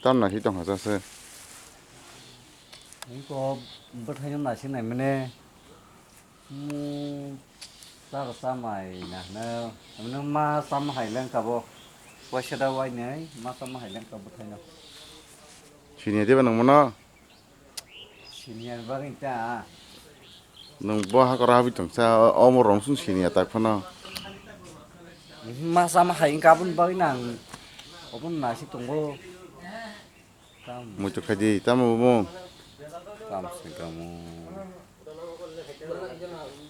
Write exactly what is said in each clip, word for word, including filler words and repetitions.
Tam nasi tong hasa se. Iko bwthaino nasi naimane. Mu charo chamai na hwno. Nwng ma chama hai lengka bo. Waisa da wainai ma chama hai lengka bwthaino. Sini diba nang mano? Sini ani bagwi ta. Nwng bo hakora habwi tongsa, o, omo rong sung sini atak phano. Ma chama hai wngkha aboni bagwi nang. Obo nasi tongo. Tam. Muitu khaidi, tamo bo. Tam sengkamo.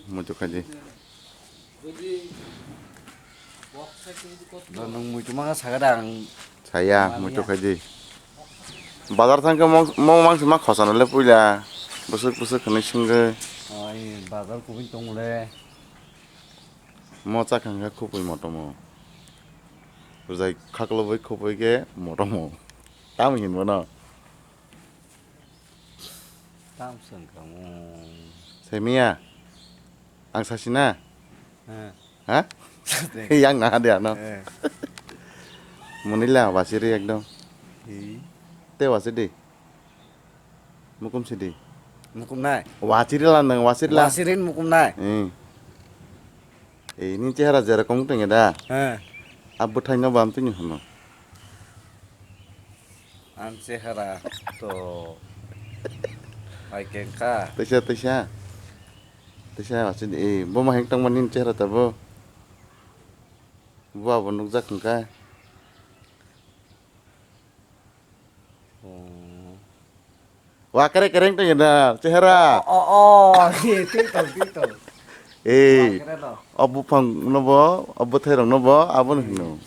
Muitu khaidi. Bo nwng muitu manga saga da ang. Saya, mania. Muitu khaidi. Bazar thangkhe mong, mong mangsi ma khosano le puila. Bwswk bwswk hwnwi swngwi. Oi, bazar kubui tongmole. Mo chakhang khe khupui motomo. Rwjai khaklobwi khupui khe motomo. Tamo hinbono. Tam sengkamo. Semiya. Ang sasina. He. Ha? Sasina. Yang na dia no. He. Munila wasiri ekdom. Hi. Te wasidi. Mukum sidi. Mukum nai. Wasiri la nang wasiri la. Wasirin mukum nai. Hmm. Eh, ini chehara jerokom tengeda. He. Abu thaino bam tini hono. Ang chehara to hai kengkha. Teisa, teisa. Teisa wasin, eh, bo ma heng tongmani chehara tabo. Bo abo nukjak hwnkha. Oh. Wa kere kereng tong da chehara. Oh, oh, oh. Twi tong, twi tong. Eh. Wa kere no. O buphang no bo, o bwthai rok no bo, abo no hino.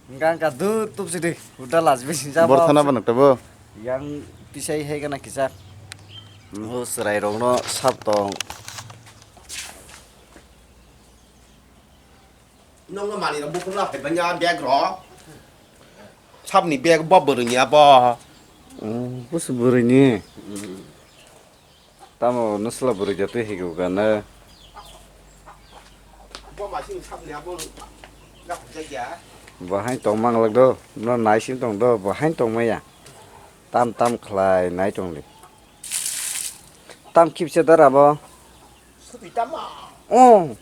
Hingka hingka du tup sidi. Uda lajbi sinja. Bor thana ba nokta bo. Yang tisai hai kana kisa. Hmm. O serai rok no sap tong. Nokno manwi rok buphang la phai banya bag rok. Sabni bag bo bwrwini abo. Oh, bo se bwrwini. Mm. Tamo nwsla bwrwi jatwi higo gana. Bo masini sabni abo la phai jakya. Bo hain tong manglak do, no naisim tong do, bo hain tong maya. Tam tam khlai nai tong di. Tam khipsa dara bo. Sutwi tamo? Oh.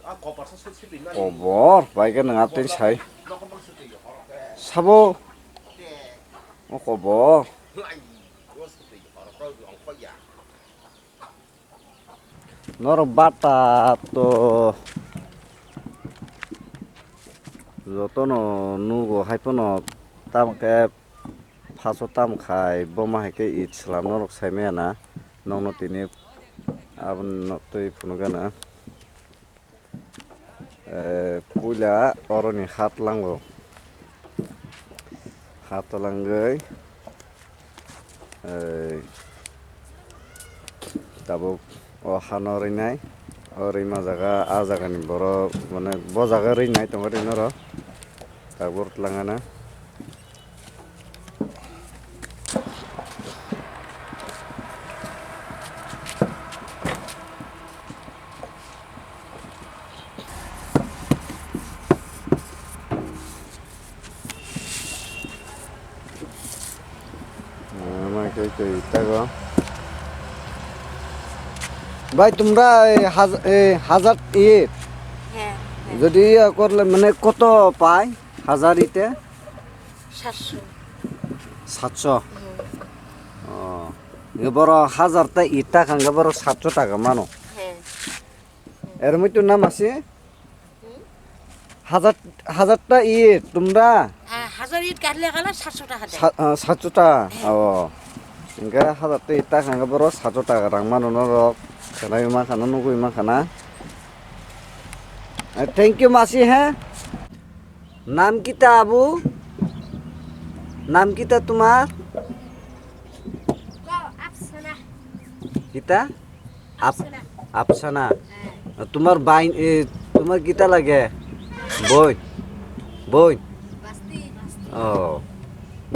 A kobor sa sut sutwi nani. Kobor, bai khe nang ateng sai. Nokho bang sutwi horok khe. Sabo. Te. O kobor. Lai, o sutwi horok khe ongkho ya. Norok bata to jotono nugo, hai phano tamo khe phaso tamo khai, bo ma hai khe it swlam norok sai maya na, nokno tini aboni nok twi phunukgana. Eh, puila oroni hat lango. Hat langwi, eh, tabuk o hano rwnai, o rwima jaga, a jagani borok, mane, bo jaga rwnai tongo rwino ro, tabuk langana. Ama khe khe tago. Bhai, tumra ei haz-, ei hazar iye. He, he. Jodi iya korle mane koto pai? Hazar ite? Satso. Satso? Hmm. Oh. Nge boro hazar ta ita kangge boro satso taka mano. He. Er muitu nama si? Hmm? Hazar, hazar ta it tumra? Ah, hazar it katle kala satso ta hade. Sa-, ah, satso ta. He. Oh. Hingke hazar ta ita kangge boro satso taka rang mano norok. Khanai ma khana nugui ma khana. Eh, thank you masi he. নাম কিতা আবু? নাম কিতা তোমার? ক, আফসানা। কিতা? আফ-, আফসানা। আফসানা। হ্যাঁ। তোমার বাইন, এ, তোমার কিতা লাগে? বইন? বইন? বাস্তি, বাস্তি। ও।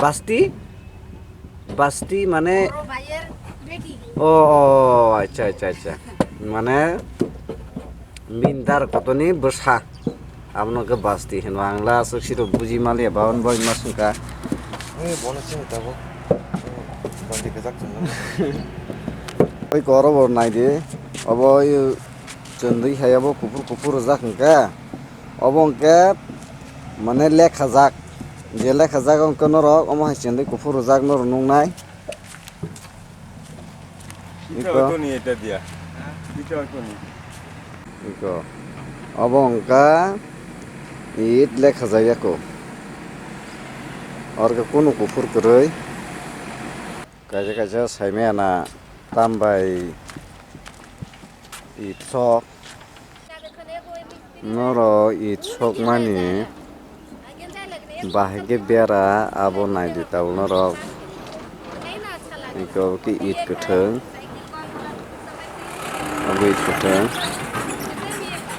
বাস্তি? Basti mane? O, o, acha, acha, acha. Mane mindar kotoni bwsa. Abono khe basti hino, ang la aswk siro buji maliya, babon bai ma swngkha. Oi, bono sini tabuk. Bandi kajak chwng. Oi, koro bo nai di. Obo oi chwndwi hai abo kuphur kuphur rijak hwnkhe. Obo hwnkhe mane lekhajak. Je lekhajak hwnkhe norok omo hai chwndwi kuphur rijak norok nuknai. Iko. Iko. Iko. Obo wngkha it lekhajak yako. Oro khe kunu kuphur kwrwi. Kaisa kaisa saimaya na tambai it sok. Norok it sokmani bahai khe bera abo naidi tabuk norok. Iko khe it kwthwng. Abo it kwthwng.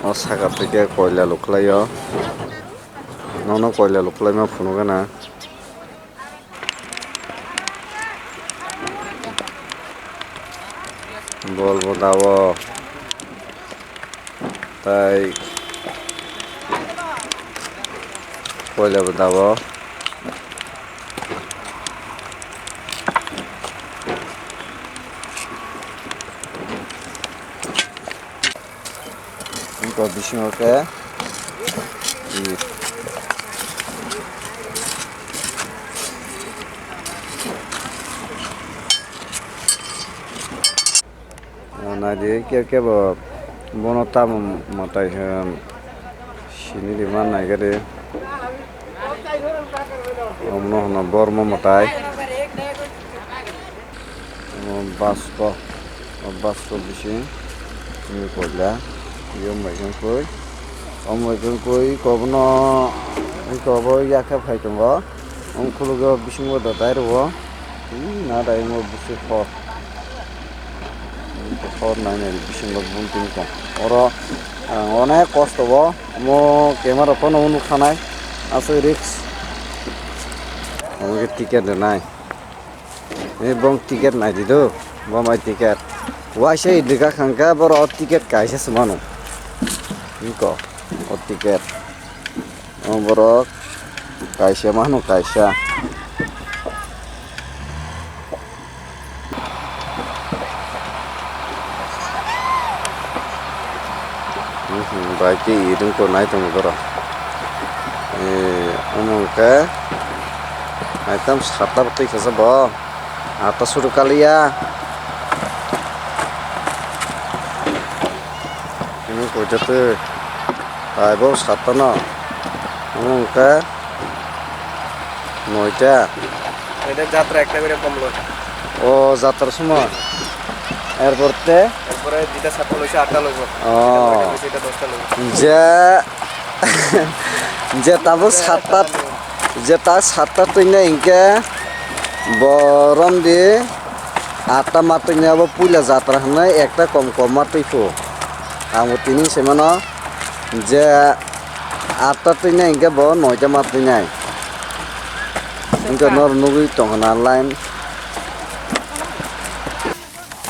O saka twi khe koila lukhlaio. Nono koila lukhlaima phunukgana. Bol bo dao. Tai koila bo dao. Wngkha bisingo khe, hmm. O, naidi, kebo kebo bono tamo mwtai hwn sini rima nai gari. Omono hwno bormo mwtai. Omo basko, o basko bising chini koila, yom bai khe koi, om bai khe koi, kobono, kobo yakhe phai tongo, om khulukgo bisingo da dai rwo, na dai mo busi kho. Hor nai nai bisingo bun tong. Oro ang onek kosto o omo camera phone o nukha nai. Aswk risk. Omo khe ticket rwnai. Ei bong ticket nai di do. Bo mai ticket. Waisa idika khangkha boro o ticket kaisa se mano. Iko o ticket. O borok kaisa mano kaisa. Mhm, bai khe irung tongnai tongo borok. Eh, omo hwnkhe naitam satta bo twi khasa bo. Atta suru kaliya. Ini kujatwi. Hai bo satta no. Omo hwnkhe noita. Noita jatra ekta guri kom loi. O jatra somoy. Erpor te? Erpore dita satta loise atta loibo. O. Noita loise eta dosta loibo. Je, je tabo satta, je ta satta twinai hinkhe bo romdi atta ma twinai abo puila jatra hinwi ekta kom kom ma twiphu. Ang bo tini se mano je atta twinai hinkhe bo noita ma twinai. Hinkhe nor nugwi tongkha na line.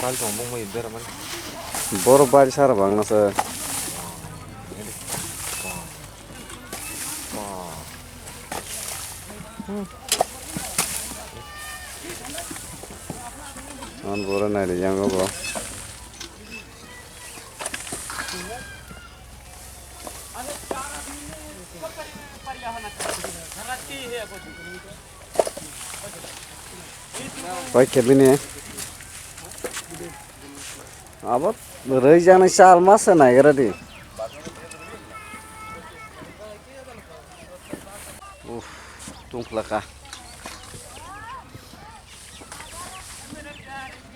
Bal tong bung bai bera man. Boro bari sara bangna se. An boro nai ri yang bo. Pai kebini. Abo rwi jani chal ma se nai gra di. Uff, tungkhlaka.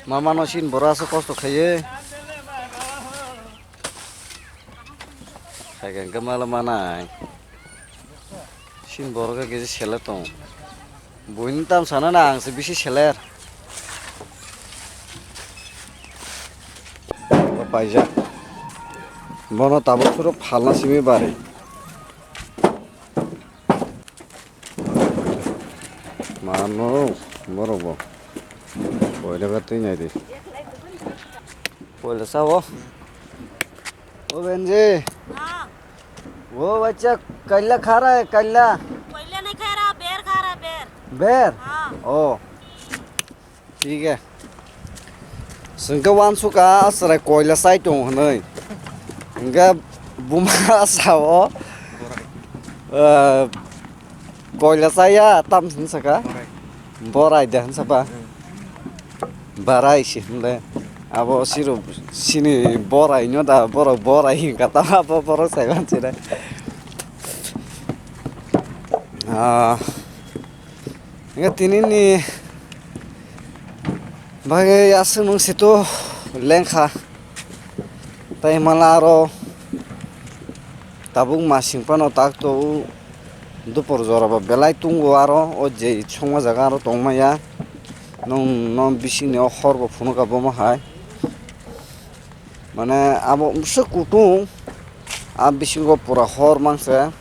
Mama no sin bora se kosto khaye. Hai khe hwnkhe malo manai. Sin borok khe kisa seler tongo. Buini tam sana na ang se bisi seler. Bo paijak. Bono tabuk phuru phalna simi bari. Mano borok bo. Koila ka twi nai di. Koila sa o. O Benji. हाँ। वो बच्चा कल्ला खा रहा है, कल्ला। कोयला नहीं खा रहा, बेर खा रहा है, बेर। बेर? हाँ। ओ। ठीक है. Sengke wan suka asrai koila sai tong hwnwi. Hingke buma sao, eh, koila chaya tam hwn saka. Borai de hwn sapa. Barai se hwnle. Abo siro sini borai no da, borok borai hingka ta abo borok sai man sire. Ah, hingke tini ni bagwi aswk nwng situ lengkha. Tai mala aro tabuk masing phano tak to dupor jora ba belai tungo aro o je songma jaga aro tongmaya. Nwng no bisingni o hor bo phunukha bomo hai. Mane abo bwswk kutung a bisingo pura hor mangse.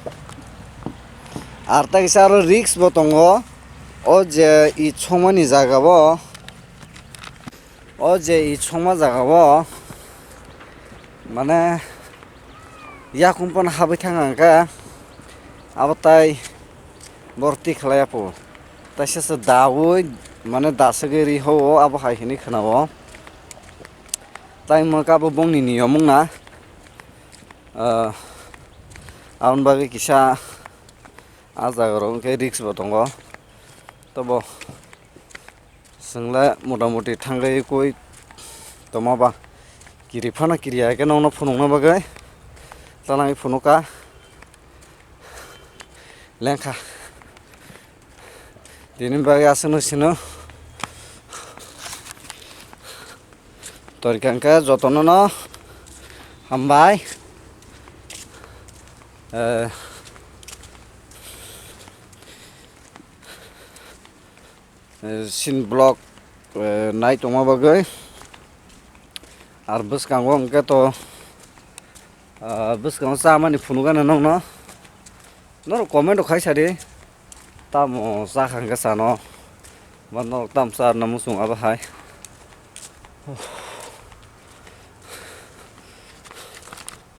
Ar ta kisa aro risk bo tongo. O je i songmani jaga bo. O je i songma jaga o, mane, yakung phano habwi thang ang khe, abo tai borok twi khlai ya pho. Taisa se daui, mane, dasagwi ri ho o, abo hai hwnwi khna o. Tai wngkha abo bongni niyom wngna, ah, aboni bagwi kisa a jaga rok hwnkhe risk bo tongo. Tobo. Chwng le mota moti thangwi koi tongma ba kiri phano kiri hai khe nokno phunukna bagwi talangwi phunukha lengkha. Tini bagwi aswkno sino torikha hwnkhe jotono no hambai. Eh, eh, sin block, eh, nai tongma bagwi. Ar bwskango hwnkhe to, ah, bwskango chamani phunukgana nokno. Norok comment rok khai sadi. Tamo chakha hwnkhe chano. Ba norok tamo charwna muchung abo hai.